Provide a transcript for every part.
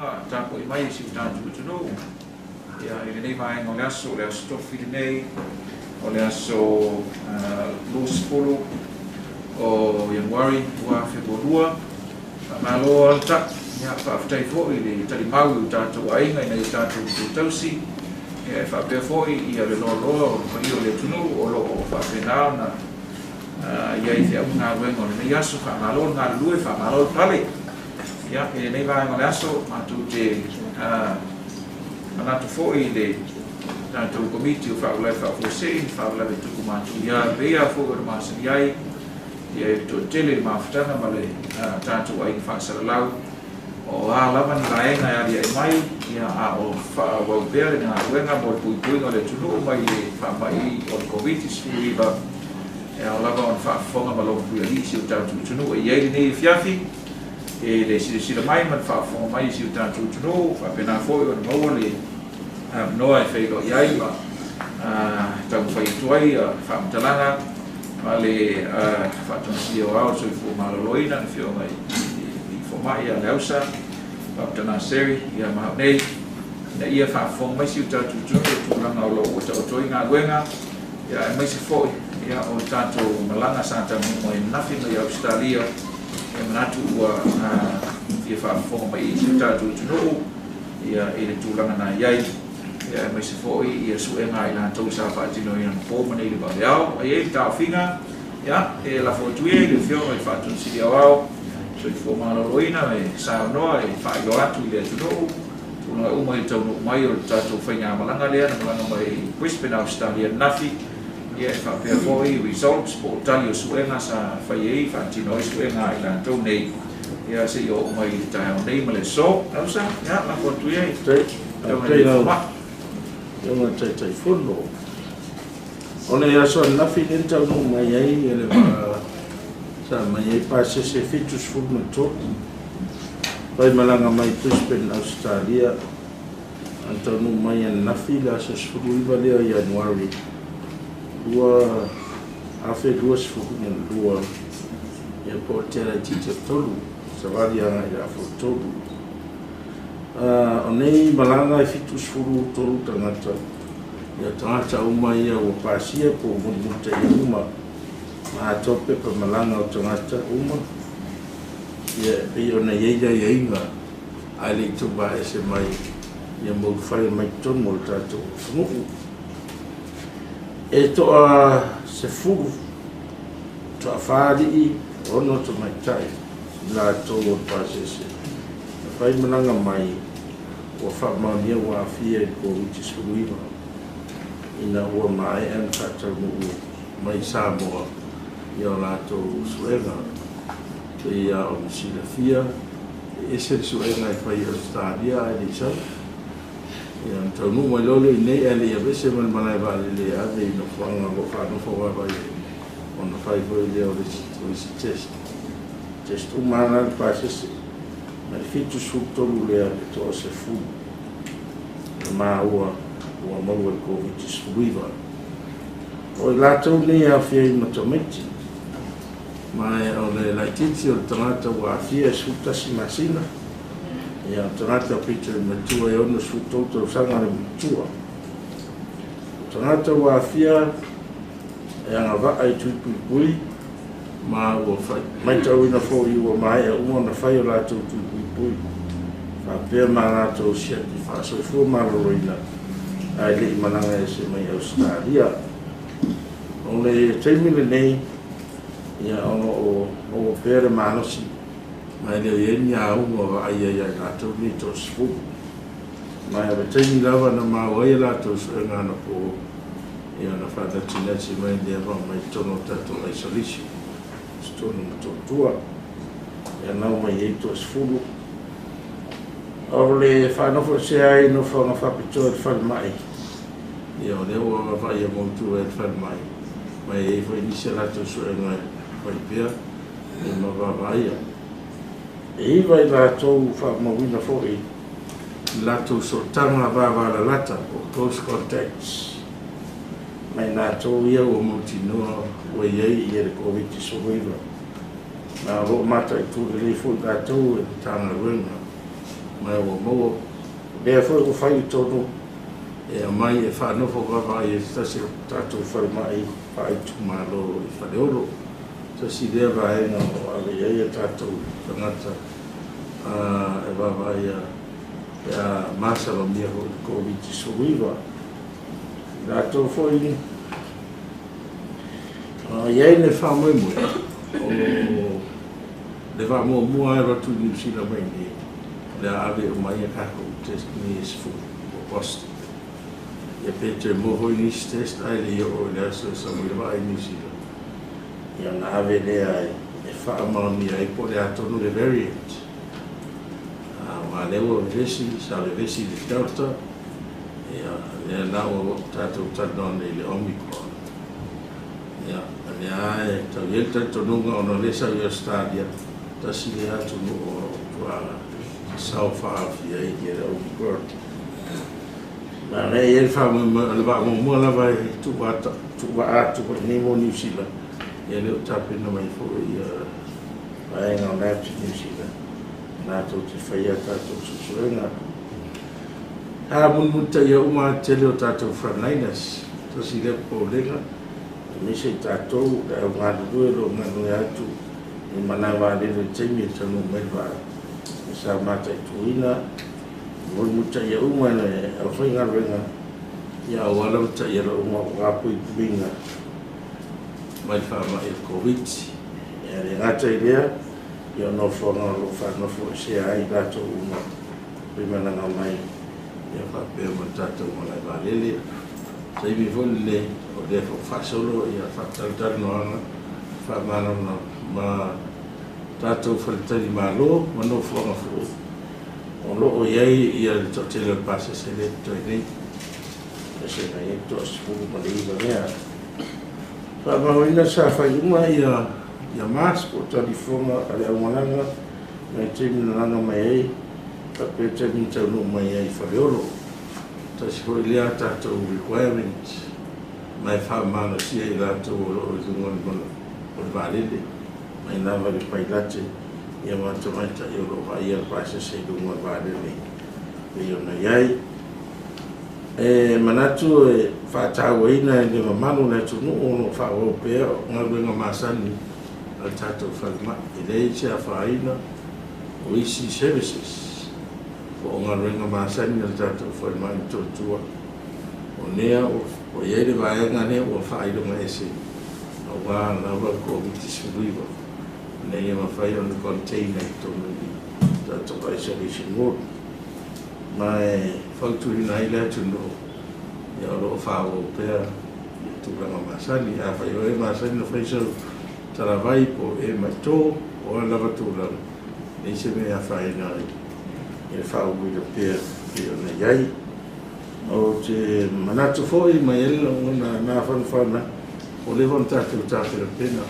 Tapuai mai i si o tatou atunuu i lenei vaega o le aso, o le aso Tofi lenei, o le aso 20 o Ianuari 2022. Faamalo alata, faafetai foi le talimau i o tatou aiga ina ia tatou tausi, e faapea foi le loaloa o le paia o le atunuu o lo o faapena ona i ai feau galuega o lenei aso. Faamalo le galulue, faamalo le pale. I lenei vaega o le aso, matou te manatu foi i le tatou Komiti o Faalavelave Faafuasei, Faalavelave Tutupu Matuia, pei foi ona masani ai e toatele le mafutaga ma le tatou aiga faasalalau o a lava ni vaega e aliae mai, a o faaauau pea le galuega mo le puipuiga o le atunuu mai le faamai o le Koviti-19, e ao lava ona faafofoga ma lompuialii si o tatou atunuu. E i ai lenei afiafi e le silasila mai ma le faafofoga mai si o tatou atunuu, faapena foi ona maua le avanoa e feiloai ai ma taumafai atu ai faamatalaga ma le faatagisia o ao o le soifua maloloina, le afioga i fomai ia Leausa Dr. Naseri ma au nei, ina ia faafofoga mai si o tatou atunuu i tulaga o lo o ua taoto ai galuega, aemaise foi o le tatou malaga sa taunuu mai ananafi mai Ausetalia. E manatu ua fia faafofoga mai i si o tatou atunuu i le tulaga na i ai, aemaise foi suega i latou sa faatinoina po ma nei le vaveao. Ai ai le taofiga, e lafo atu ia i le afioga i le Faatonu Aoao Soifua Maloloina e saunoa e faailoa atu i le atunuu tulaga uma i le taunuu mai o le tatou faigamalaga lea na malaga mai Brisbane, Australia ananafi, e faapea foi results po o tali o suega sa fai ai faatino ai suega i latou nei seia oo mai i le taeao nei ma le aso. Ausa, lafo atu ia i le Taitaifono. O le aso ananafi lea na taunuu mai ai le sa mai ai pasese 73 fai malaga mai Brisbane, Australia. Na taunuu mai ananafi le aso 19 lea o Ianuari 2022, po o le tela itiiti o 3, savali agai le afa o 3. O nei malaga e 73 tagata, tagata uma ia ua pasia po o mulimulitaia uma ma atoa pepa malaga o tagata uma, e pei ona i ai le aiaiga ae le i tuvaese mai ia maulufai mai totonu o le tatou atunuu. E toa 10, toa 4 alii, 6 tamaitai i latou o le pasese na fai malaga mai ua faamaonia ua aafia i le Koviti-19 ina ua maea na faataunuu mai Samoa ia o latou suega. Pei ona silafia e ese le suega e fai i Ausetalia ae le i sau. Na taunuu mai loa lea i inei ae le i aveese ma le malae vaalele e ave i nofoaga o lo o faanofo vaavaai ai, ona fai foi lea o le isi test. Test uma lava le pasese, mai le 73 lea e toa 10 na maua ua maua i le Koviti-19. O i latou nei e aofia ai ma tamaiti, ma o le laitiiti o le tagata ua aafia e 11 masina, o le tagata pito i matua e 63 tausaga le matua. O tagata ua aafia e agavaa i tui puipui, ma ua matauina foi ua maea uma ona fai o latou tui puipui, faapea ma latou siaki faasoifua maloloina ae le i malaga ese mai Ausetalia. O le taimi lenei, o lo o maua pea le malosi, ma e le o i ai ni auga vaaia ia i latou nei toa 10. Ma o le taimi lava na maua ai latou suega anapo, na faanatinati mai lea ma mai totonu o tatou isolation, totonu Motootua, nau mai ai toa 10. O le faanofoesea ai nofoaga faapitoa i le falemai, o lea ua vaaia mautu ai le falemai, ma e i ai foi nisi a latou suega e fai pea ma vaavaaia. E 9 i latou faamauina foi latou sootaga vavalalata po o close contacts, ma i latou ia ua mautinoa ua i ai le Koviti-19. Ma o lo o mataitu lelei foi latou e Matagaluega. Ma ua maua lea foi ua fai le tonu e aumai e faanofo vaavaai ai se tasi o tatou falemai faaitumalo i Faleolo. Tasi lea vaega o ave i ai a tatou tagata e vaavaaia pe a masalomia foi i le Koviti-19. I latou foi i ai le faamoemoe o le vaa muamua e alu atu i Niu Sila mai nei, o le a ave uma ai a tatou test nei e 10 ua positive. Ia pe toe maua foi nisi test ae le i oo i le aso e sau ai le vaa i Niu Sila, ia ona ave lea e faamaonia ai po o le a tonu le variant. Aua o lea ua vevesi, sa vevesi i le Delta, ia lea la ua tatou talanoa nei i le Omicron. Ia, o lea lava e tau i ai le talitonuga ona o lea sa i Ausetalia, tasi lea atunuu o lo o matua sasao faaafia ai le Omicron. Ma o lea e i ai le faamoemoe, o le vaa muamua lava e tuuvaa atu i inei mo Niu Sila, ia lea ua tapena mai foi ia vaega o Labs i Niu Sila, latou te faia tatou suesuega. A mulimulitaia uma lava le tele o tatou frontliners, tasi lea popolega, aemaise i tatou le au galulue o lo o galulue atu i malae vaalele i le taimi e taunuu mai le vaa, sa mataituina, mulimulitaia uma e le aufaigaluega ia aua lava taiala uma aua puipuiga mai le faamai o le Koviti. E le gata i lea, ia o nofoaga o lo o faanofoesea ai i latou uma faimalaga mai ia faapea ma le tatou malae vaalele. Taimi foi lenei o lea foi ua faasolo ia faatalatalanoaga faamalamalama ma tatou faletalimalo ma nofoaga foi o lo o i ai ia le toatele o le pasese lea e totoe nei, e na i ai le 19 lea. Faamauina sa fai uma ia mask po o talifoga a le aumalaga mai taimi na laga mai ai faapea taimi na taunuu mai ai i Faleolo. Tasi foi lea tatou requirement ma e faamalosia i latou o lo o i luga o le vaalele, mai lava i le pailate ia ma tamaitai o lo o vaaia le pasese i luga o le vaalele pei ona i ai. E manatu e faatauaina e le mamalu o le atunuu o lo o faaauau pea galuega masani a le tatou falemai. E leai se afaina o isi services po o galuega masani a le tatou falemai i Motootua. O lea ua i ai le vaega lea ua faailoga ese aua lava le Koviti-19 ina ia mafai ona contain ai i totonu i tatou isolation ward. Ma e fautuaina ai le atunuu, ia o lo o faaauau pea ia tulaga masani. Afai o e masani ona fai sau talavai po o e mai to, o a lava tulaga, e leai se mea e afaina ai i le faauuina pea pei ona i ai. Ou te manatu foi mai ai le lagona mafanafana ua leva ona tatou tapenapena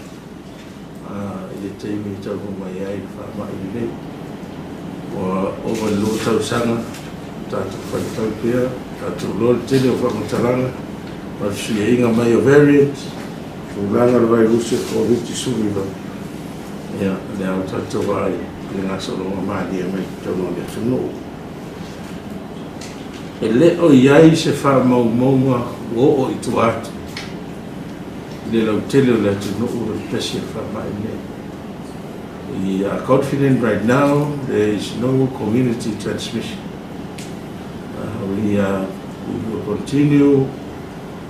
i le taimi e taunuu mai ai le faamai lenei. Ua ova i le 2 tausaga tatou faitau pea, tatou iloa le tele o faamatalaga ma le fesuiaiga mai o variant, tulaga o le vairusi o le Koviti-19, ia lea ua tatou vaai i le gasologa malie mai totonu o le atunuu. E le o i ai se faamaumauga ua oo i tua atu i le lautele o le atunuu o le pesi o le faamai lenei. We are confident right now there is no community transmission. We will continue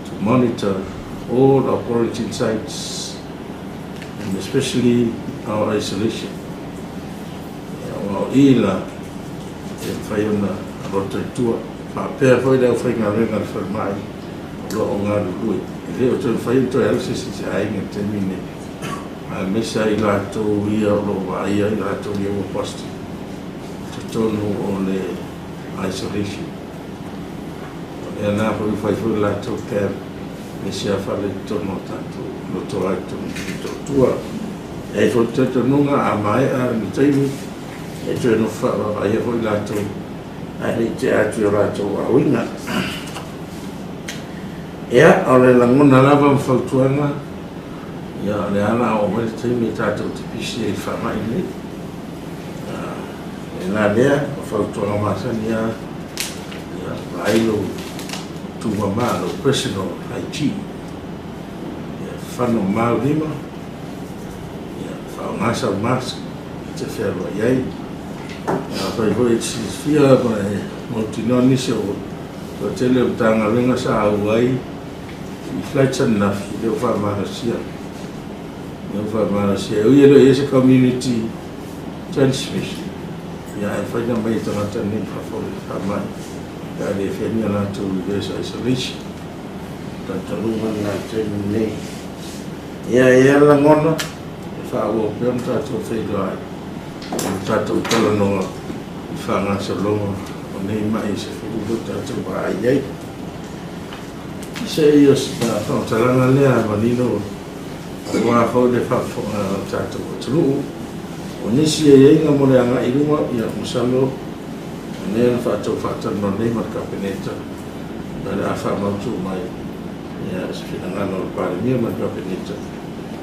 to monitor all our quarantine sites and especially our isolation. Aua o i la e mafai ona loto i tua. Faapea foi le aufaigaluega a le falemai o lo o galulue. E le o toe mafai ona toe alu se isi i se aiga i le taimi lenei, aemaise ai latou ia o lo o vaaia i latou ia ua positive i totonu o le isolation. O lea la foi ua fai foi le latou camp i se fale i totonu o tatou loto ai totonu i Motootua. E ai foi le talitonuga a maea le taimi e toe nofo faavaavaaia foi latou ae le i tea atu i o latou aoina. Ia, o le lagona lava ma fautuaga, ia o le ala a oo mai le taimi e tatou te pisi ai i le faamai lenei. E la lea, o fautuaga masani lava, ia, vaai lou tumama, lou personal hygiene. Ia, fano mau lima, ia, faaaoga sau mask e te fealuai ai. Afai foi e te silafia ma e mautinoa nisi o toatele o Matagaluega sa auai i flights ananafi, lea ua faamalosia. Lea ua faamalosia. E ui e le o i ai se community transmission, ia ae mafai ona aumai e tagata nei i fafo le faamai pe a le faia ni a latou reverse isolation. Talitaluga lena i le taimi lenei. Ia, e i ai lava le lagona e faaauau pea ona tatou feiloai i le tatou talanoa i faagasologa o nei mai se 12 tatou vaai ai. Se i o sina faamatalaga lea manino aua foi le faafofoga a le tatou atunuu. O nisi aiaiga mo le agai i luma, ia masalo o lea na faatau faatalanoa nei ma le Kapeneta, o le a faamautu mai ia se finagalo o le Palemia ma le Kapeneta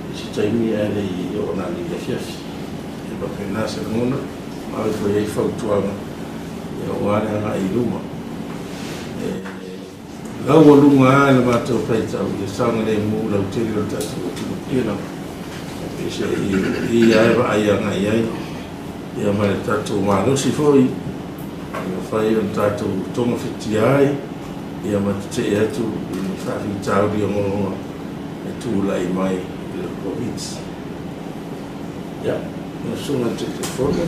i se taimi ae le i oo nanei i le afiafi. E faapena se lagona, ma ave foi i ai fautuaga aua le agai i luma. E laualuga lava le matou faitau i le saogalemu lautele o le tatou atunuu. E pei o i lava e vaai agai i ai, ia ma le tatou malosi foi e mafai ona tatou togafitia ai ia ma tetee atu i ni faafitauli ogaoga e tulai mai i le Covid. Ia, lau Susuga i le Taitaifono.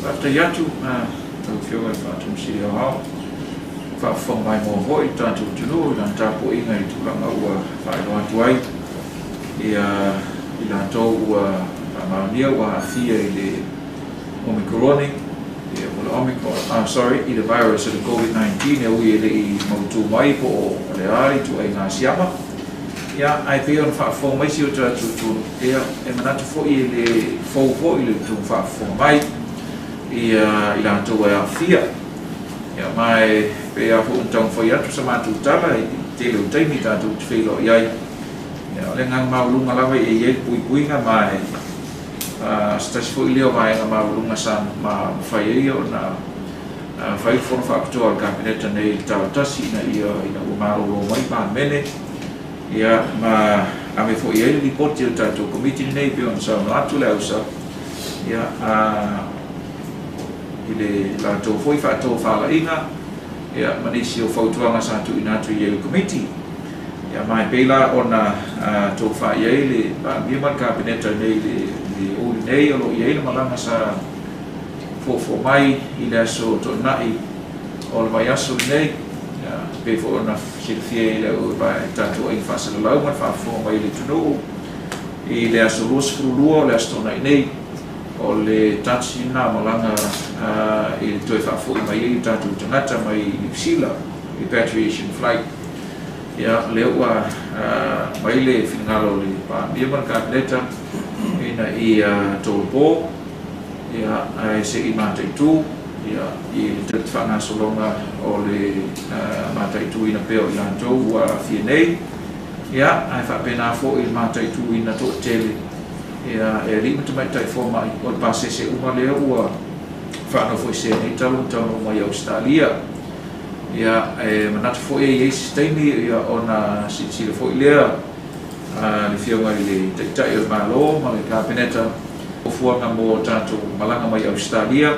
Faafetai atu lau Afioga i le Faatonu Sili Aoao, faafofoga maimoa foi le tatou atunuu i lana tapuaiga i tulaga ua faailoa atu ai ia i latou ua faamaonia ua aafia i le Omikoroni, ia po o le Omicron, sorry, i le virus o le COVID-19, e ui e le i mautu mai po o le a le ituaiga siama. Ia, ae pei ona faafofoga mai si o tatou atunuu, ia, e manatu foi e le fou foi le tou faafofoga mai ia i latou e aafia. Ia, ma e pei lava foi ona taumafai atu sa matou tala i le tele o taimi tatou te feiloai ai. Ia, o le agaga maualuga lava e i ai le puipuiga ma e se tasi foi lea o vaega maualuga sa mafai ai ona fai le fono faapitoa a le Kapeneta nei i le tala tasi ina ia ina ua malolo mai le Palemene, ia ma ave foi i ai le lipoti a le tatou Komiti lenei pei ona saunoa atu le ausa, ia i le latou foi faatofalaiga, ia ma nisi o fautuaga sa tuuina atu i ai le Komiti. Ia ma e pei la ona tofa i ai le Palemia ma le Kapeneta nei i le uli nei o lo o i ai le malaga sa foofoo mai i le aso Toonai o le vaiaso lenei, ia, pei foi ona silafia i le tatou aiga faasalalau ma le faafofoga mai i le atunuu i le aso 22 o le aso Toonai nei, o le tasi lena malaga i le toe faafoi mai ai o tatou tagata mai Niu Sila, repatriation flight. Ia, lea ua mai le finagalo o le Palemia ma le Kapeneta ina ia tolopo, ia, ae se i mataitu, ia, i le faagasologa o le mataituina pea o i latou ua aafia nei, ia, ae faapena foi le mataituina toatele, ia, e alii ma tamaitai fomai o le pasese uma lea ua faanofoesea nei talu ona taunuu mai Ausetalia. Ia, e manatu foi e i ai se taimi, ia, ona silasila foi lea le Afioga i le Taitai o le Malo ma le Kapeneta fuafuaga mo tatou malaga mai Ausetalia,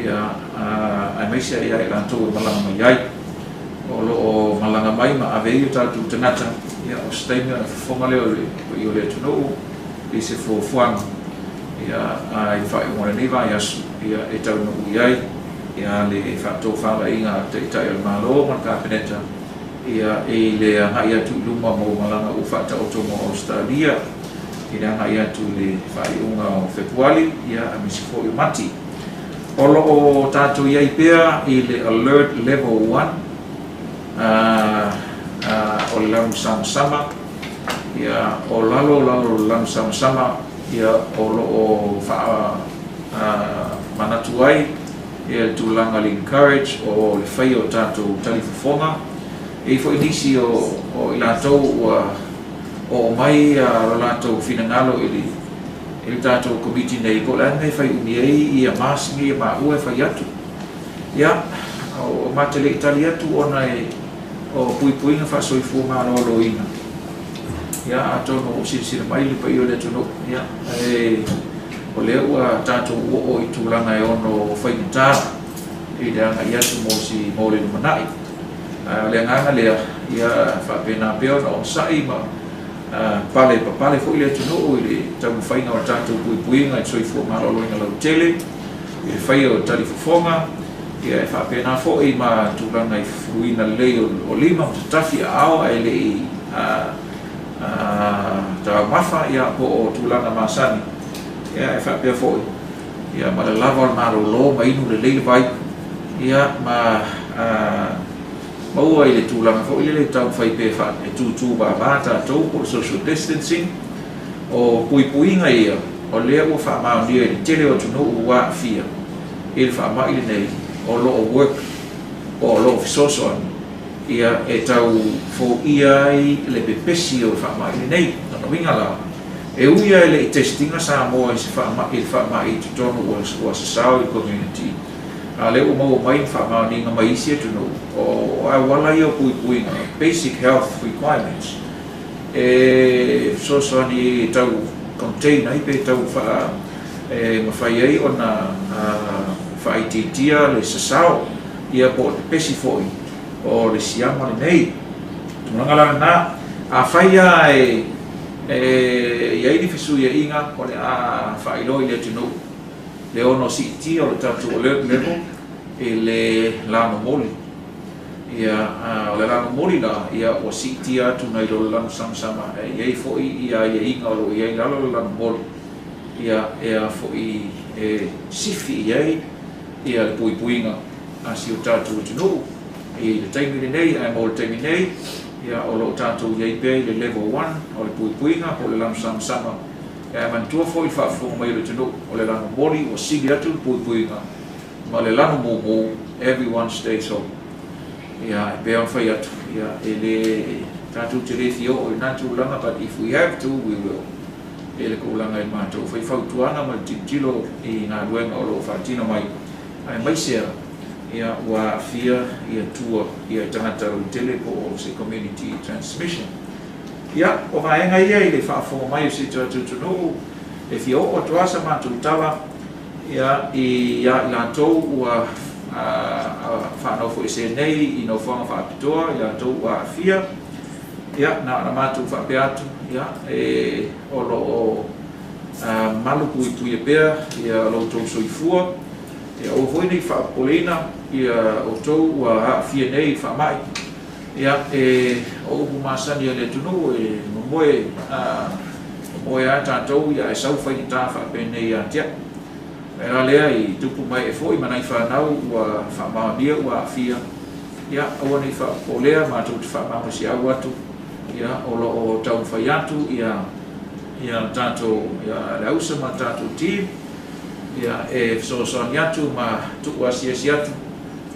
ia, aemaise ia i latou e malaga mai ai. O lo o malaga mai ma ave ai o tatou tagata, ia, o se taimi ona fofoga lea o le paia o le atunuu i se fuafuaga, ia, i le faaiuga o lenei vaiaso, ia, e taunuu i ai, ia, le faatofalaiga a le Taitai o le Malo ma le Kapeneta, ia, i le agai atu i luma mo malaga ua faataoto mo Ausetalia i le agai atu i le faaiuga o Fepuali, ia, aemaise foi o Mati. O lo o tatou i ai pea i le Alert Level 1 o le lanu samasama, ia, o lalo lalo o le lanu samasama, ia, o lo o faamanatu ai ia le tulaga le encourage o le faia o tatou talifofoga. E i ai foi nisi o i latou ua oo mai lo latou finagalo i i le tatou Komiti nei po o le a le mea e fai umi ai ia masini ia maua e fai atu. Ia, o ma te le i tali atu ona e o puipuiga faasoifua maloloina. Ia, atonu o silasila mai le paia o le atunuu, ia, e o lea ua tatou oo i tulaga e ono faigata i le agai atu mo si mo le lumanai. O le agaga lea, ia faapena pea ona onosai ma pale papale foi le atunuu i le taumafaiga o le tatou puipuiga i le soifua maloloina lautele, i le faia o talifofoga, ia e faapena foi ma tulaga i fufuluina lelei o lima ma tatafi aao ae le i taumafa, ia po o tulaga masani, ia e faapea foi ia ma le lava o le malolo ma inu lelei le vai, ia ma maua i le tulaga foi lele taumafai pe e tutu vava tatou po o social distancing. O puipuiga ia o lea ua faamaonia i le tele o atunuu ua aafia i le faamai lenei, o lo o work po o lo o fesoasoani ia e tau foia ai le pepesi o le faamai lenei. Lona uiga la, e ui lava i le i test ina Samoa i se faamai i le faamai i totonu ua sasao i le community, a o lea ua maua mai ma faamaoniga mai isi atunuu o auala ia o puipuiga, basic health requirements, e fesoasoani e tau contain ai pe tau faa e mafai ai ona faaitiitia le sasao ia po o le pepesi foi o le siama lenei. Tulaga la lena, afai lava e i ai ni fesuiaiga, o le a faailoa i le atunuu le ono siitia o le tatou alert level i le lano moli. Ia, o le lano moli la, ia ua siitia atu nai lo le lano samasama, e i ai foi ia aiaiga o lo o i ai i lalo o le lano moli, ia e a foi e sifi i ai ia le puipuiga a si o tatou atunuu i le taimi lenei. Ae mo le taimi nei, ia o lo o tatou i ai pea i le level 1 o le puipuiga po o le lano samasama. Ae manatua foi le faafofoga mai o le atunuu, o le lano moli ua sili atu le puipuiga ma le lano mumu, everyone stays home. Ia, e pei ona fai atu, ia e le tatou te le fia oo i lena tulaga, but if we have to, we will. E le tulaga i matou fai fautuaga ma le tilotilo i galuega o lo o faatino mai, aemaise a ia ua aafia ia tua ia tagata lautele po o se community transmission. Ia, o vaega ia i le faafofoga mai o si o tatou atunuu, e fia oo atu lava sa matou tala ia i a i latou ua faanofoesea nei i nofoaga faapitoa, i latou ua aafia. Ia, na ona matou faapea atu, ia, e o lo o malu puipuia pea ia lo outou soifua. Ia, aua foi ne i faapopoleina ia outou ua aafia nei i le faamai. Ia, e o upu masani a le atunuu, e momoe momoe lava tatou, ia ae sau faigata faapenei ia te au. E la lea i tupu mai e foi ma nai fanau ua faamaonia ua aafia, ia aua ne i faapopolea, matou te faamagosiau atu, ia o lo o taumafai atu ia tatou ia le ausa ma le tatou team ia e fesoasoani atu ma tuu asiasi atu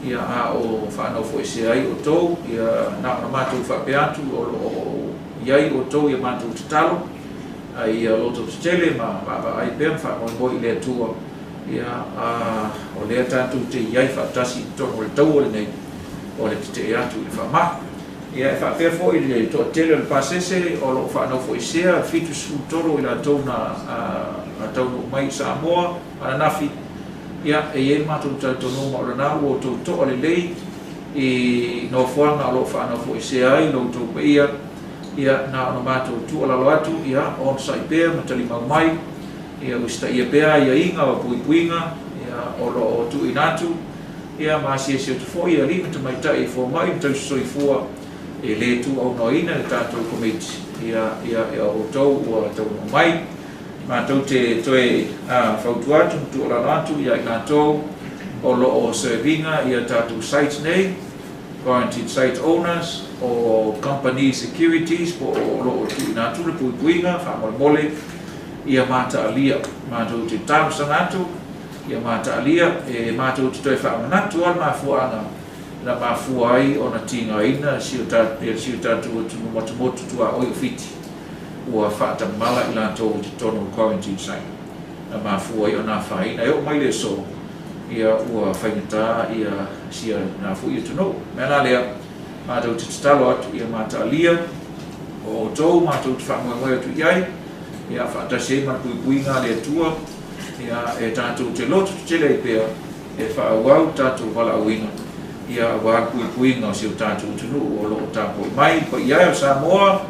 ia a o faanofoesea ai outou. Ia, na ona matou faapea atu, o lo o i ai outou ia matou tatalo, ai ia loto tetele ma vaavaai pea ma faamoemoe i le Atua. Ia, o lea tatou te i ai faatasi i totonu o le taua lenei o le tetee atu i le faamai. Ia, e faapea foi le toatele o le pasese o lo o faanofoesea, 73 i latou na taunuu mai i Samoa ananafi. Ia, e i ai le matou talitonuga o lena ua outou toa lelei i nofoaga o lo o faanofoesea ai lo outou paia. Ia, na ona matou tuualalo atu, ia onosai pea ma talimau mai, ia usitaia pea aiaiga o puipuiga ia o lo o tuuina atu, ia ma asiasi atu foi i alii ma tamaitai fomai ma tausisoifua e le tuuaunoaina le tatou Komiti ia ia outou ua taunuu mai. Matou te toe fautua atu ma tuualalo atu ia i latou o lo o serve ina ia tatou sites nei, quarantine site owners o company securities po o lo o tuuina atu le puipuiga, faamolemole ia mataalia. Matou te talosaga atu ia mataalia, e matou te toe faamanatu lava le mafuaaga na mafua ai ona tigaina si o tatou atunuu motumotu tuaoi o Fiti ua faatamala i latou i totonu o quarantine site. Na mafua ai ona afaina e oo mai le aso, ia ua faigata ia sia na fo'i atunuu. Mea la lea matou te tatalo atu ia mataalia o outou matou te faamoemoe atu i ai, ia faatasi ai ma le puipuiga a le Atua, ia e tatou te loto tetele ai pea e faaauau tatou valaauina, ia auā le puipuiga o si o tatou atunuu o loo tapuai mai paia e o Samoa.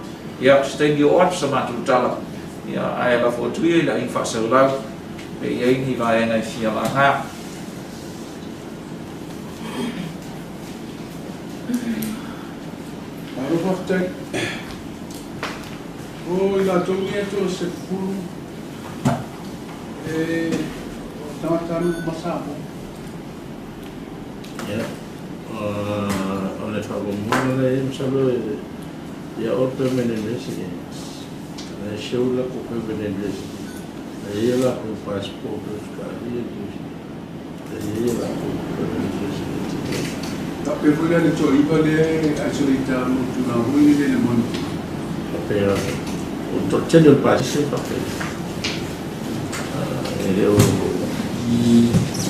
Ia se taimi oo atu sa matou tala, ia ae lafo atu ia i le aiga faasalalau pe i ai ni vaega e fia laga. Malo faafetai. O i latou nei e 30 e o tagatanuu ma Samoa. Ia, o le faamuamuaga lea masalo ia all permanent residents. E show la ko permanent resident. E ia la ko passport Australia, New Zealand. E ia la ko permanent resident. Faapea foi la le toaiva lea e isolate mo tulaga foi lele le moni. Faapea, o toatele o le pasese faapea. E le o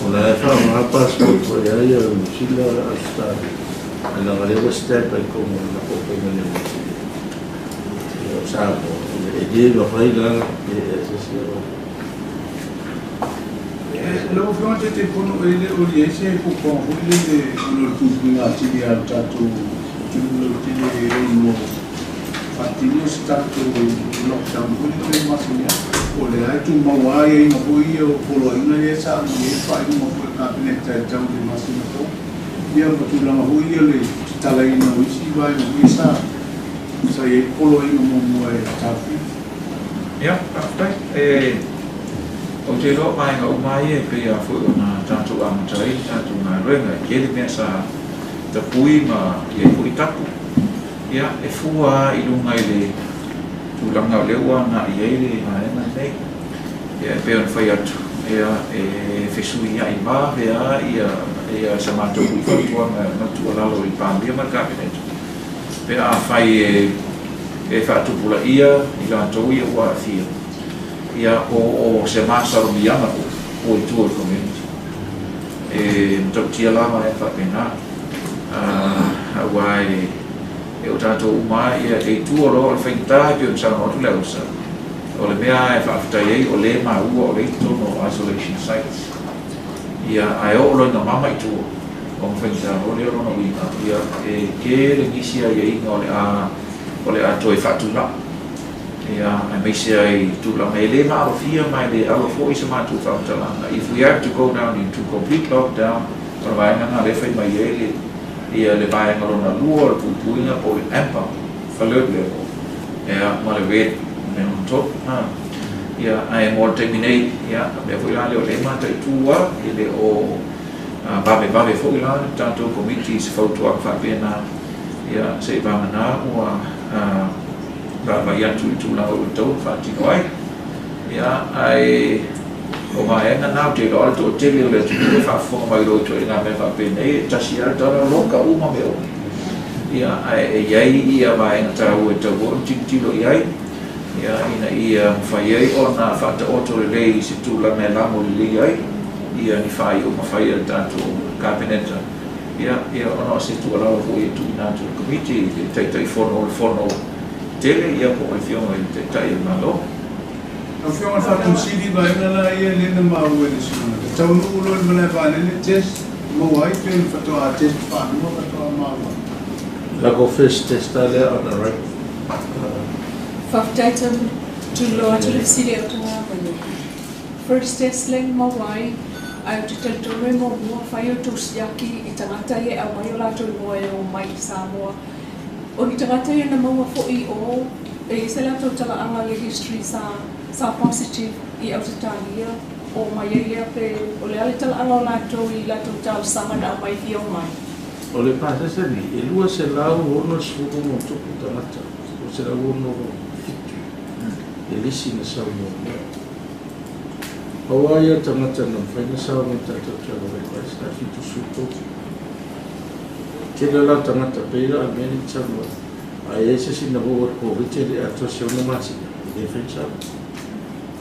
o la e faaaoga passport foi ai o New Zealand, Australia. Ae leaga lea ua stamp ai totonu o le latou permanent resident. O Samoa, e le mafai la e se se o. Lau Afioga Taitaifono, e le o i ai se fuafuaga foi lele ona o le puipuiga atili a le tatou atunuu lautele e ono faatino se tatou lockdown foi lele masani ai. O lea e tumau lava aiaiga foi ia o poloaiga ia sa aumai ai le faaiuga foi a le Kapeneta e tau i le masina fou. Ia ma tulaga foi ia le tatalaina o isi vaega foi sa sa i ai poloaiga muamua e taofia. Ia, faafetai. E ou te iloa vaega uma ia e pei lava foi ona tatou amata ai le tatou galuega e tele mea sa tapui ma i ai foi tapu. Ia, e fua lava i luga i le tulaga o lea ua agai ai le vaega lenei. Ia, e pei ona fai atu, ia, e fesuiai vave lava ia ia sa matou foi fautuaga ma le tuualalo i le Palemia ma le Kapeneta pe afai e faatupulaia i latou ia ua aafia, ia po o se masalomiaga foi po i tua o le community. E matautia la vaega faapena, auā e o tatou uma lava ia e i tua loa o le faigata e pei ona saunoa atu le ausa. O le mea e faafetai ai o lea e maua o lea i totonu o isolation sites, ia ae oo loa ina mama i tua ona faigata loa lea. O lona uiga ia e tele nisi aiaiga o le a toe faatulai, ia aemaise ai tulaga e le maalofia ma e le alo foi sa matou faamatalaga. If we have to go down into complete lockdown, o le vaega na lea fai mai ai le ia le vaega lona lua o le puipuiga po o le amber alert level, ia ma le red me on top ha. Ia ae mo le taimi nei, ia mea foi la lea o lea mataitu a e le o vavevave foi la le tatou komiti i se fautuaga faapena, ia se i vagana ua vaavaai atu i tulaga ua tatau ona faatino ai. Ia ae o vaega na ou te iloa le toatele o le atunuu e faafofoga mai loa i ituaiga mea faapenei, e tasi lava le tala loka uma mea uma. Ia ae e i ai ia vaega taua e tatau ona tilotilo i ai, ia ina ia mafai ai ona faataoto lelei i se tulaga e lamo lelei ai ia ni faaiuga fai a le tatou Kapeneta. Ia ona o se tuualalo foi e tuuina atu i le komiti i le Taitaifono o le Fono tele, ia po o le Afioga i le Taitai o le Malo. Lau Afioga i le Faatonusili, vaega la ia lea na maua e le suiga. E taunuu loa i le malae vaalele test maua ai pe faatoa test faalua faatoa maua. La ko first test lea on the right. Faafetai tulo atu le fesili au togafale. First test le maua ai, ae ou te talitonu e muamua fai o tou siaki i tagata ia e aumai o latou igoa e o mai i Samoa. O ni tagata ia na maua foi o e i ai se latou talaaga le history sa positive i Ausetalia o mai ai lea pe o le a le talaaga o latou i latou talosaga na aumai fia o mai. O le pasese ni, e 260+ tagata, 267, e lisi na sau muamua. Pau ia tagata na mafai na sao mai tatou travel advice, na 73. Tele la tagata pei la a mea ni saunoa. Ae ai se sina maua o le Covid e le atoa se 6 masina, e le fai na sao.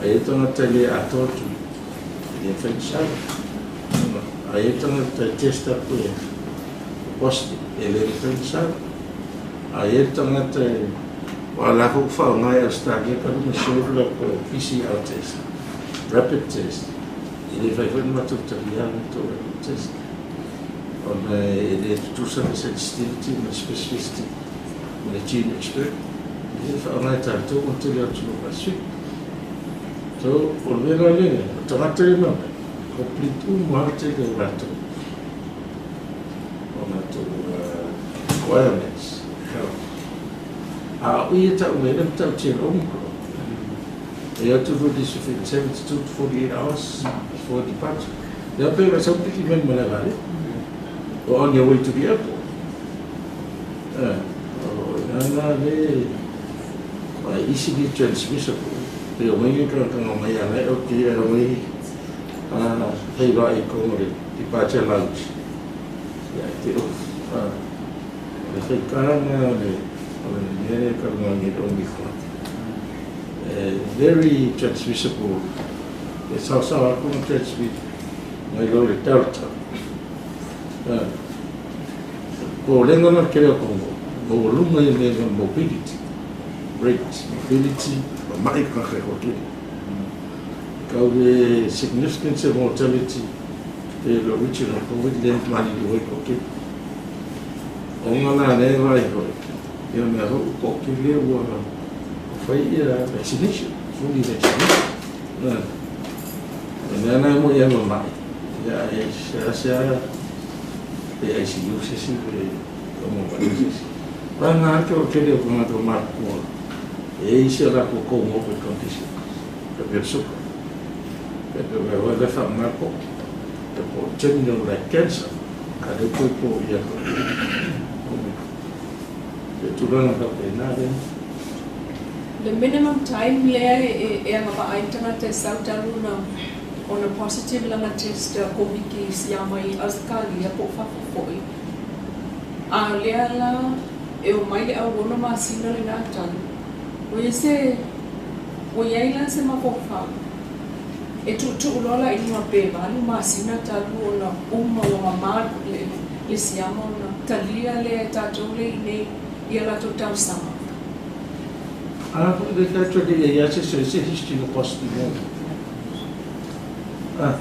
Ai e tagata e le atoa tui, e le mafai ona sau. A i ai tagata e test atu e positive, e le mafai ona sau. A i ai le tagata e aua o la foi ua faaaoga e Ausetalia talu ona serve le latou PCR test, rapid test, e le mafai foi ona matou talia le latou rapid test ona e le tutusa le sensitivity ma le specificity ma le gene expert e faaaoga e tatou ma le tele o atunuu Pasefika. So, o le mea la lea, o tagata ia na omai, complete uma lava le tele o latou requirements health. A o i e tau mai ai le matautia o le Omicron, e atu foi nisi within 72 to 48 hours before departure. Lea pei ona sau piki mai le malae vaalele, or on your way to the airport. O ina la le e easily transmissible. Pe omai ni tagata mai ia lai o te omai feiloai i totonu o le departure lounge. Ia e te ofu. O le faitala o le mea lea e talanoa nei i le Omicron. Very transmissible. E saosaoa atu ona transmit mai lo le Delta. Popolega la tele o Kongo, maualuga ia mea ma mobility rate, mobility ma ma'i tagata e toatele. Kau le significance e mortality pe le original Covid lea e maliliu ai toatele. O nga la lea e vaai hoi, ia mea hou toatele ua fai ia vaccination, fully vaccination. O mea na e moi e mama'i, ia e seasea pe ICU se isi pe omomai se isi. Vagana ake o le tele o tagata matutua e i ai si a latou comorbid condition, e pei o le suka, e pei o mea foi lea e faaaoga le po'o, e po o terminal like cancer, a lea ua toe poia atu ai Omicron. E tulaga faapena lea. Le minimum time lea e agavaa ai le tagata e sau talu ona positive lana test Koviti siama i Ausetalia po o fafo foi, a o lea la e omai le auono masina lena talu, ua i ai se, ua i ai la se mafaufau e tuutuu loa la i luga pe 8 masina talu ona uma ua mama le siama ona talia lea e tatou le i nei i a latou talosaga. A foi le tatou le i ai se se history o positive A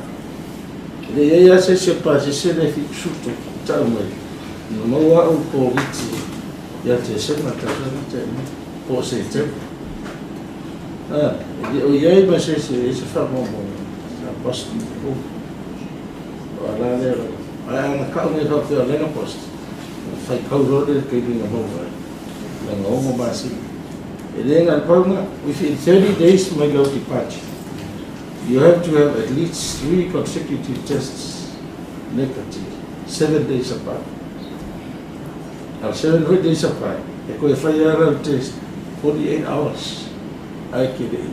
le i ai lava se isi o pasese le fiusuto tau mai na maua au Koviti ia Tesema tausaga tea nei po o Setema. A e le o i ai ma se isi e i ai se faamaumauga sa positive o o ala lea o ae ana kau nei faapea o lea na positive ona faitau loa lea i le taimi na maua ai lana 6 masina. E le na o le pau lena, within 30 days mai lau departure. You have to have at least 3 consecutive tests negative, 7 days apart. A o 7 foi days apart, e koe whai a rau test 48 hours ai ke lei,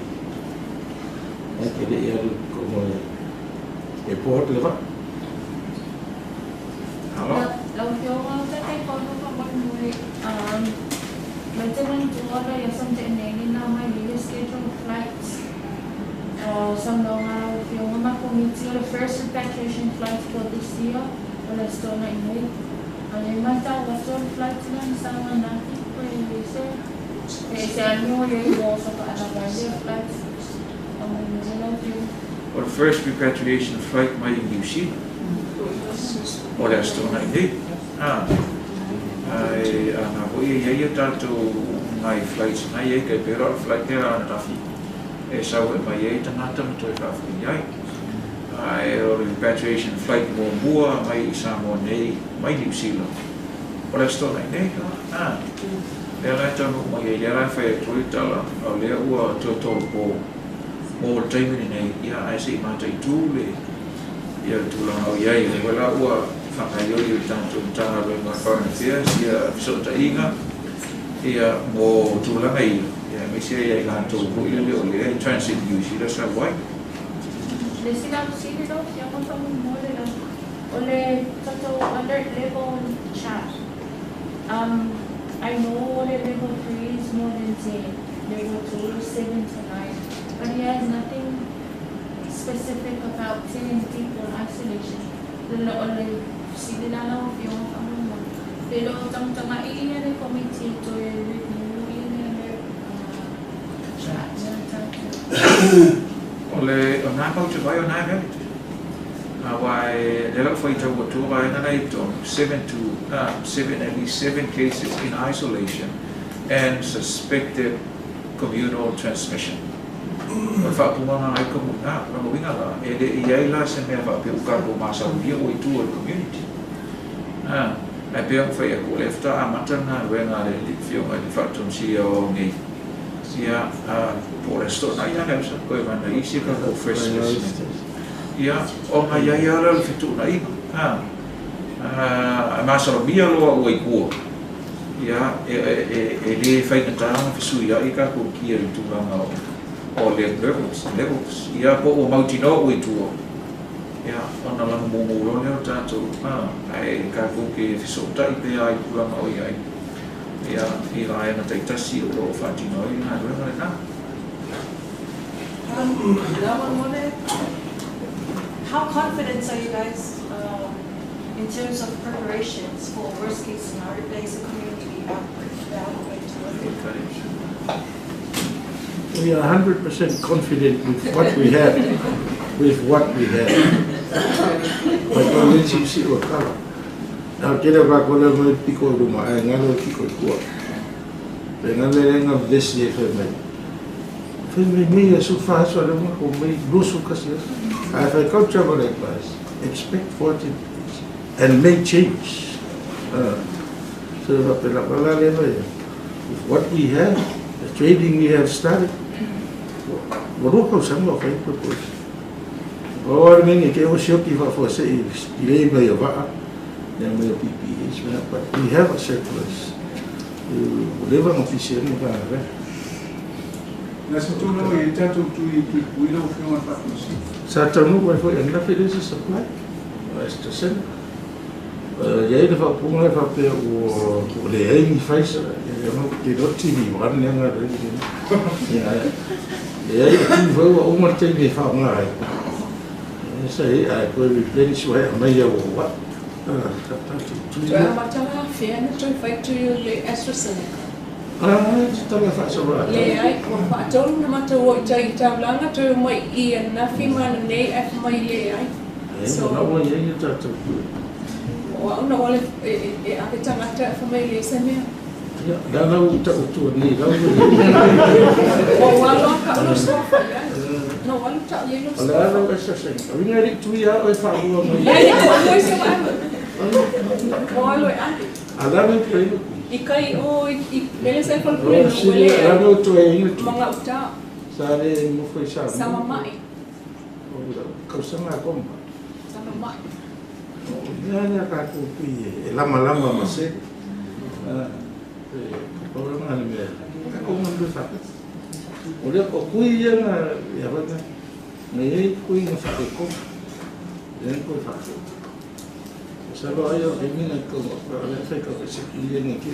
ai ke lei alu ko moe e poho te le vaa. Alo. Lau Afioga, o Taitaifono faamolemole, mai te manatua la ia samte'enei le na mai le schedule of flights o saunoaga a lau Afioga ma Komiti o le first repatriation flight for this year o le aso na inei. A le matau atu o le flight lea na saunoa ananafi pe se pe se anio i ai ua oso faalaga ai lea flight faamolemole lau Afioga. O le first repatriation flight mai i Niu Sila o le Aso Toonai nei. Ae ana foi e i ai a tatou nai flights na i ai, kai pera o le flight lea ananafi e sau e mai ai tagata ma toe faafoi ai. Ae o le repatriation flight muamua mai i Samoa nei mai Niu Sila o le Aso Toonai nei. Lea la e taunuu mai ai, lea la e fai atu ai le tala, o lea ua toe tolopo mo le taimi lenei, ia ae se i mataitu le ia le tulaga o i ai. O lea la ua faagaoioi e le tatou Matagaluega o Foreign Affairs ia fesootaiga ia mo tulaga ia, ia aemaise ai ia i latou foi lele o lea e transit i Niu Sila sau ai. Le isi la fesili lau Afioga faamolemole lava, o le tatou alert level chat, I know o le level 3 is more than 10. There were total 7 to 9. But he has nothing specific about sending people in isolation. O le fesili la lau Afioga faamolemole, pe le o tagatagai ia le Komiti e toe review ia mea lea tatou. O le o nā mau te vai o nā valid. Aua e le lau faitau atua vaega nei i totonu, 7 to 7, at least 7 cases in isolation and suspected communal transmission. O le faapunaga ai comuna, o lona uiga la, e le i ai la se mea faapea ua tatou masalomia ua i tua o le community. Ae pei ona fai atu, o lea faatoa amata le galuega a le Afioga i le Faatonusia o nei, ia, po o le Aso Toonai lava le ausa, toe vana isi a tatou fresh specimen. Ia, ona i ai lava lea o le fetuunaiga, ae masalomia loa ua i tua, ia, e le faigata ona fesuiai tatou kia i le tulaga o alert levels, ia, po ua mautinoa ua i tua, ia, ona lanumoumou loa lea o tatou, ae tatou te fesootai pea i tulaga o i ai, ia, i vaega taitasi o lo o faatino ai le galuega lena. How confident are you guys in terms of preparations for worst case scenario, there is a community outbreak that we're going to work with? We are 100% confident with what we have. With what we have. Mai ko le si si o kala. Nau tele o kako le mai piko i ruma, ai ngalo i piko i kua. Pe ngalo le nga vesi e whai mai. Whai mai mei asu whahaso ale mga ko mai lusu kasi asu. Ai whai kau travel advice, expect 14 days and may change. So wha pe la wala le mai. With what we have, the trading we have started, warua kau sanga o whai preparation. O ar ngi ke o sioki wha fo se i lei mai o waa, nea mai o PPH, but we have a surplus. O lewa ngā PCR ni wha re. Na se tū e tātou tui tui pui lau whionga whakusi. Sa taunu wai foi anafi le se supply, AstraZeneca. Ia ina whapunga e whapea o le ei ni Pfizer, ia mau te roti ni wan nea ngā re. Ia ia tū whau a umar te ni wha ngā ai. Sa e ai koe replenish wai a mai au o wa. Toe amatala awhea na toe whai tui o le AstraZeneca. Ah, te tala whaasawā. Le ai, ua whaatolu na matou o i tai taulanga toe o mai i anafi mana nei e mai le ai. E, so, na ua ia ia tātou tui. O au na wale e ake tangata e whamai le se mea. Ia, la lau ta utua nei, lau ua. O walo ka ulo sofa ia. No, walu ta ia lo sofa. O le alo AstraZeneca. Winga ri tui a oe whaahua mai. Ia, ia, o alo i se waalo. O alo e ake. A lalo i pei luku. I kai o i mele sa falpule no wele. Lalo tu e inga tu. Manga uta. Sa le mofo i sa. Sa mamai. Kausanga komba. Sa mamai. Ia ia ka ku pui e lama lama ma se. E ka paura le mea. Ka ko ngandu sa. O le o kui ia na ia vana. Ngai ei kui nga whake ko. Ia ko whake. O sa roa ia e mina ko o le whai ka se ki ia ngi ki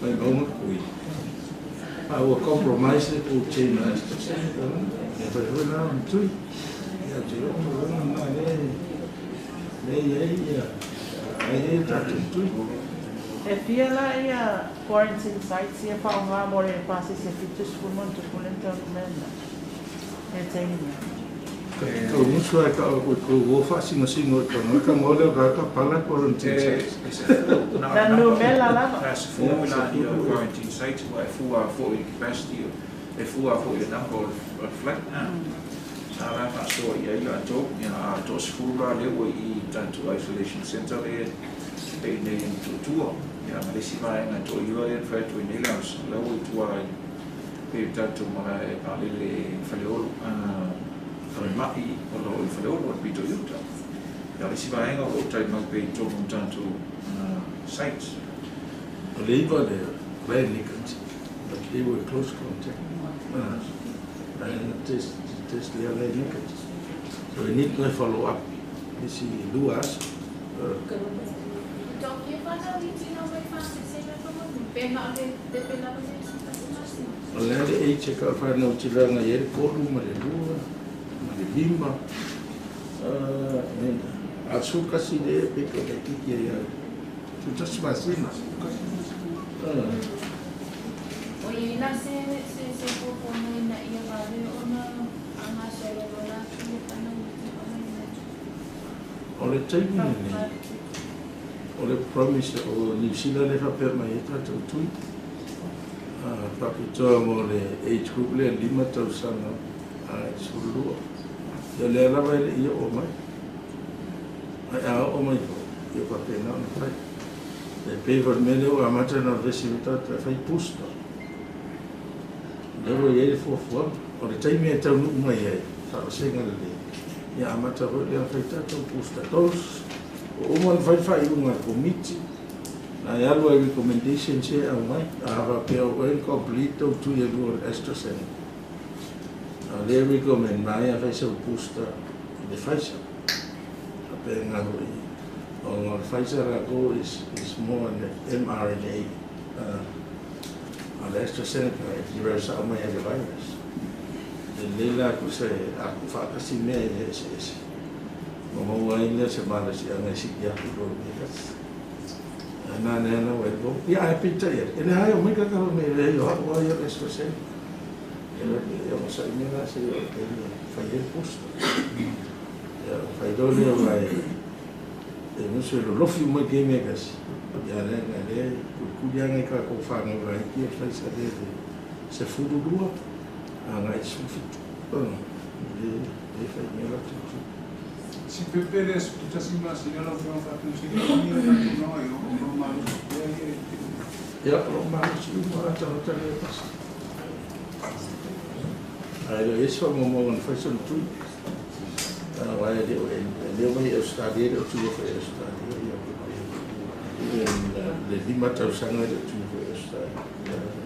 mai maunga kui. A ua compromise le ku chain na AstraZeneca. E whai hoi la on tui. Ia te o mo na le le ia ia ai e tātou tui. E fia la ia quarantine sites ia whaonga mo le pasi se fitus fumun tu pulenta mena. E teina. Ka musu ai ka o ko wo fa singo singo ka no ka mo le ka ka pala quarantine sites. Na no mela lava. Na se fu la ia quarantine sites wa e fu a fo i capacity e fu a fo i number of flight. Sa la fa so ia ila to ia to se fu la le o i tantu isolation center le pe nei en tutua. Ia ma le si vai na to iwa le fa to nei la la o tua pe tantu ma e pa le faleolo mai o lo i faleolo o pito iuta. Ia le si vai o tai mau pe to tantu sites. O le iwa le clinic, but they were close contact. And test le clinic. So we need to follow up. This is luas. O le a le age e faafānau tulaga i ai le 3 ma le 2 ma le 5. A 11 lea pe ka laitiiti ai a 11 masina. O i la se se se fuafuaga ina ia vave ona agasolo lola atu le fanau i tulaga ina O le taimi lenei, o le promise o Niu Sila lea e faapea mai ai tatou tui faapitoa mo le age group lea 5 tausaga a i le 12. Ia lea lava e le i oo mai. Ae a oo mai foi, ia faapena ona fai. E pei foi o le mea lea ua amata ona vevesi ai tatou e fai booster. Lea ua i ai le fuafuaga. O le taimi e taunuu mai ai, faavasega lelei, ia amata foi lea ona fai tatou booster dose. Ua uma ona fai le faaiuga a le Komiti, na e alu ai recommendations ia e aumai. A faapea o oe na complete tou tui e lua o le AstraZeneca, a o lea e recommend mai a fai sau booster i le Pfizer. Faapena foi, ona o le Pfizer latou is more on the mRNA, a o le AstraZeneca e derive sao mai ai le virus. E lelei la tusa e a tuufaatasi mea ia eseese, ma maua ai lea se malosiaga e sili atu i lo le mea tasi. Ae na lea la ua i le Ia, ae peitai atu, e leai o mai ka tala nei, leai o au lava ia o le AstraZeneca. Ia, e onosai mea la se i oo i le taimi e fai ai le booster. Ia, ona fai loa lea aua e musu e lolofi uma i kēia mea e tasi. Ia, lea na lea e kulikuli lava nai tatou fanau laiti ia Pfizer lea i le 12 agai i le 17. Le le fai mea latou tu. Si pepe le 11 masina lau Afioga Faatonusili, o ni o tatou tulaga i o o lo o malosi pea ia i te Ia, o lo o malosi uma lava tagata lea e pasi. Ae le o i ai se faamaumauga na fai sona tui. Aua e le o e le o mai i Ausetalia, e le o tuia foi e Ausetalia ia le 5 tausaga e le o tuia foi e Ausetalia.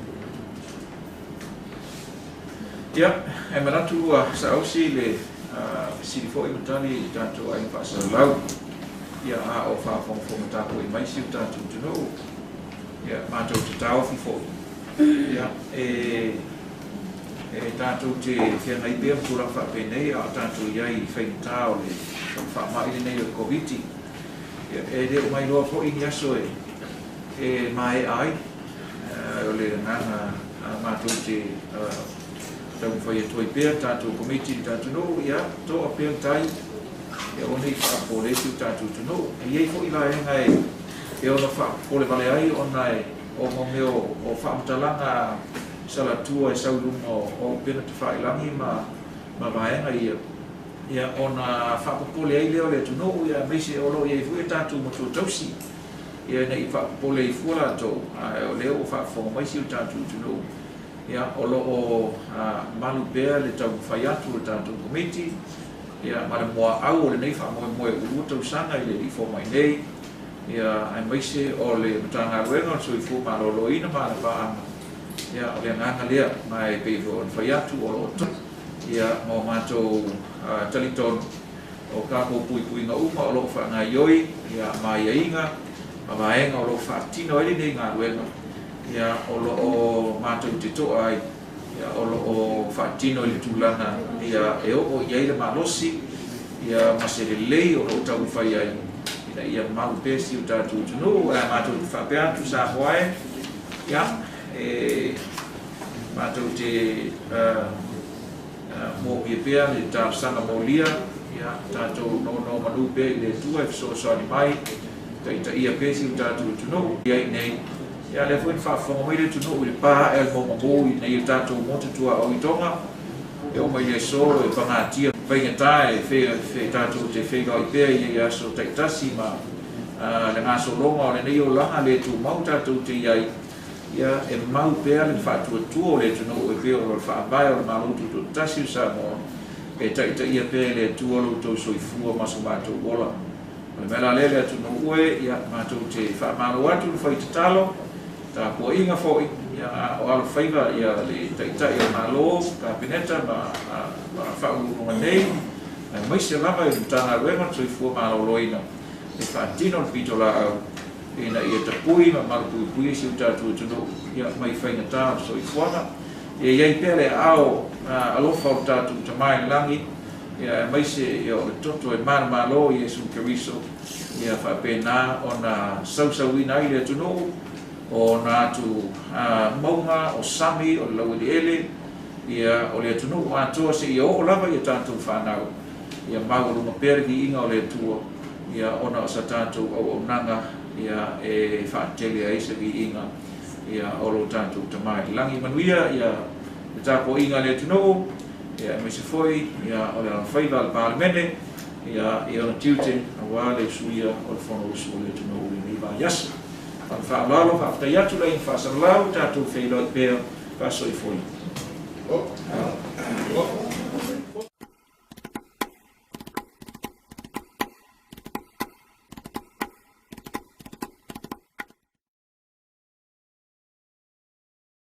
Ia, e manatu ua saausi le fesili foi ma tali i tatou aiga faasalalau, ia, a o faafogafoga tapuai mai si o tatou atunuu, ia, matou te taofi foi, ia, e tatou te feagai pea ma tulaga faapenei a o tatou i ai i faigata o le faamai lenei o le Koviti. Ia, e le o mailoa foi ni aso e maea ai, o le agaga matou te taumafai atu ai pea tatou Komiti i le tatou atunuu, ia, toa pea le tai, ia aua ne i faapopole si o tatou atunuu. E i ai foi vaega e ono faapopole vale ai ona o mo mea o faamatalaga salatua e sau i luga o upega tafailagi ma vaega ia, ia ona faapopole ai lea o le atunuu, ia aemaise o lo o i ai foi a tatou matua tausi, ia ina i faapopole ai fua latou, ae o lea ua faafofoga mai si o tatou atunuu, ia o lo o malu pea le taumafai atu o le tatou Komiti, ia ma le muaau o lenei faamoemoe ua 2 tausaga i le alii fomai nei, ia aemaise o le Matagaluega o le Soifua Maloloina ma ana paaga, ia o le agaga lea, ma e pei foi ona fai atu o lo o tonu, ia ma o matou talitonu o tatou puipuiga uma o lo o faagaioi, ia ma aiaiga ma vaega o lo o faatino ai lenei galuega, ia o lo o matou te toa ai, ia o lo o faatino i le tulaga ia e oo i ai le malosi, ia ma se lelei o lo o taumafai ai ina ia mau pea si o tatou atunuu. Ae matou te faapea atu Samoa e, ia e matou te moomia pea le talosaga molia, ia tatou nonomanu pea i le Atua e fesoasoani mai, taitaia pea si o tatou atunuu ia i nei. Ia lea foi na faafofoga mai le atunuu i le pa ae o le maumamu i nei o tatou motu tuaoi i Tonga, e oo mai le aso e pagatia faigata e fe tatou te feiloai pea i ia aso taitasi ma le gasologa o lenei olaga le tumau tatou te i ai, ia e mau pea le faatuatua o le atunuu e pei o le faavae o le Malo Tutoatasi o Samoa, e taitaia pea e le Atua lo outou soifua ma so matou ola. O le mea la lea le atunuu e, ia matou te faamalo atu le fai tatalo, tapuaiga foi, ia a o alofaiva ia le taitai o le Malo, Kapeneta ma faauluuluga nei, aemaise lava i le Matagaluega o le Soifua Maloloina e faatino le pitolaau ina ia tapui ma malupuipuia si o tatou atunuu, ia mai faigata o le soifuaga. Ia i ai pea le aao alofa o le tatou Tama i le lagi, ia aemaise ia o le toto e manumalo o Iesu Keriso, ia faapena ona sausauina ai le atunuu o ona atu mauga, o sami, o le laueleele, ia o le atunuu atoa seia oo lava i a tatou fanau, ia maualuga pea le viiga o le Atua, ia ona o sa tatou auaunaga ia e faatele ai se viiga ia o lo tatou Tama i le lagi. Manuia ia le tapuaiga a le atunuu, ia aemaise foi ia o le alofaiva a le Palemene ia i ona tiute aua le usuia o le Fonousu a le atunuu i lenei vaiaso. Ma le faaaloalo, faafetai atu le aiga faasalalau, tatou feiloai pea. Faasoifua.